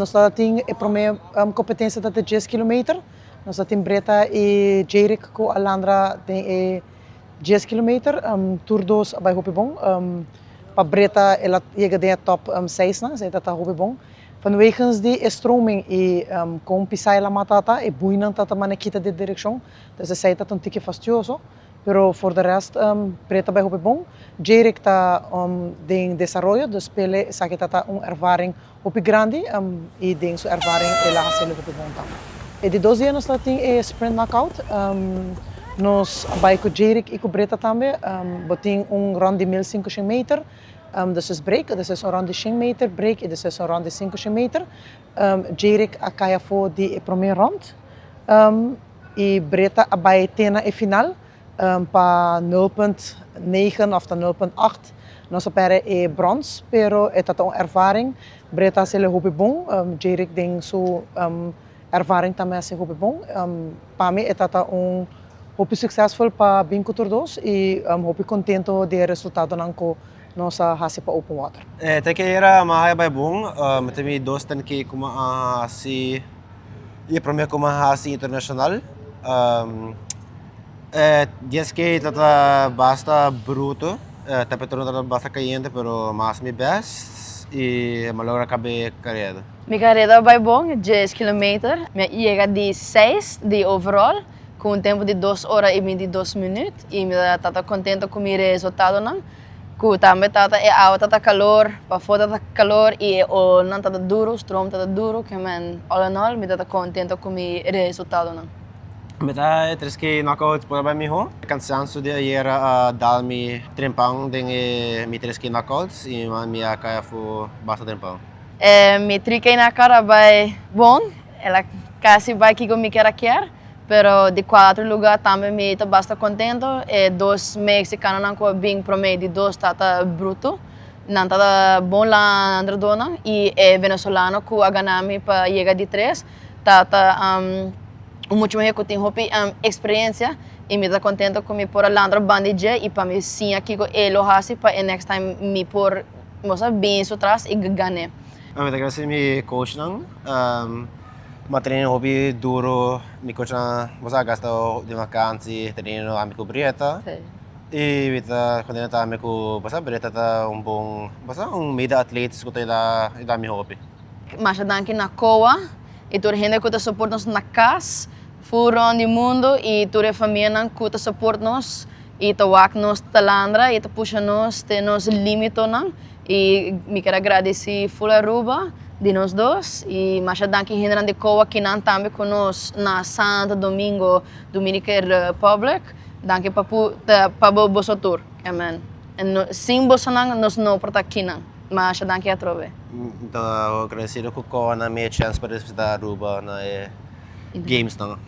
Nos ta tin e prome competencia ta te 10 kilometer. Nos ta tin Bretta y Jerick cu a landra den e 10 kilometer. Tur dos a bay hopi bon. Pa Bretta el a yega den e top 6 nan, esey ta ta hopi bon. Vanwegens di e stroming y con pisa el a mata ta, e buinan ta ta mane kita di direccion. Dus esey ta ta un tiki fastioso. Pero for de rest Bretta bay hopi bon. Jerick ta den desaroyo, dus p'e esaki ta ta un ervaring hopi grandi y den su ervaring el a haciendo hopi bon tambe. E di dos dia nos ta tin e sprint knockout. Nos a bay cu Jerick y cu Bretta tambe. Bo tin un rond di 1500 meter, dus es break, dus es un rond di 100 meter break y dus es un rond di 500 meter. Jerick a cay afo di e prome rond y Bretta a bay te na e final pa 0.9 of ta 0.8. Nos a perde e brons, pero e ta un ervaring. Bretta a haci hopi bon, Jerick den su ervaring tambe a haci hopi bon. Pa mi e ta un hopi succesvol pa bin cu tur dos y hopi contento di e resultadonan cu nos a haci pa open water. 10K ayera m'a haya bay bon. Ta mi dos 10K cu m'a haci y e prome cu m'a haci internacional. 10K ta basta bruto, temperatura ta basta cayente, pero m'a haci mi best y m'a logra caba e careda. Mi careda bay bon, 10 kilometer. Mi a yega di 6 di overall, cu un tempo di 2 ora y 22 minuut y mi tata contento cu mi resultadonan. Cu tambe tata e awa tata calor, pafo tata calor y e olanan tata duro, stroom tata duro, ke men all in all mi tata contento cu mi resultadonan. Mi ta e 3K knockout por a bay miho. Cansancio di ayera a dal mi trempan den e mi 3K knockouts y mi a cay afo basta trempan. Mi 3K knockout a bay bon, el a casi bay kico mi kier a kier, pero di cuatro lugar tambe mi ta basta contento. E dos mexicanonan cu a bin prome di dos tata bruto, nan tata bon landradonan y e venezolano cu a gana mi pa yega di tres tata un mucha muher cu tin hopi experiencia y mi ta contento cu mi por a landra banda di dje y pa mi siña kico e lo haci pa e next time mi por bin su tras y gane. Mi ta agradece mi coachnan, mi a train hopi duro, mi coachnan a gasta den vakantie trainando ami cu Brietta y mi ta contento tambe cu Brietta ta un bon, un mede atleet cu ta yuda mi hopi. Masha danki na COA y tur hende cu ta support nos na cas, full rond di mundo y tur e famianan cu ta support nos y ta wak nos ta landra y ta pusha nos te nos limitonan y mi kier a gradici full Aruba di nos dos y masha danki hendenan di COA kinan tambe cu nos na Santo Domingo, Dominican Republic. Danki pa pa boso tur. Amen. Sin bosonan nos no por ta kinan. Masha danki atrobe. Mi ta agradecido cu COA na mi e chance pa representa Aruba na e games nan.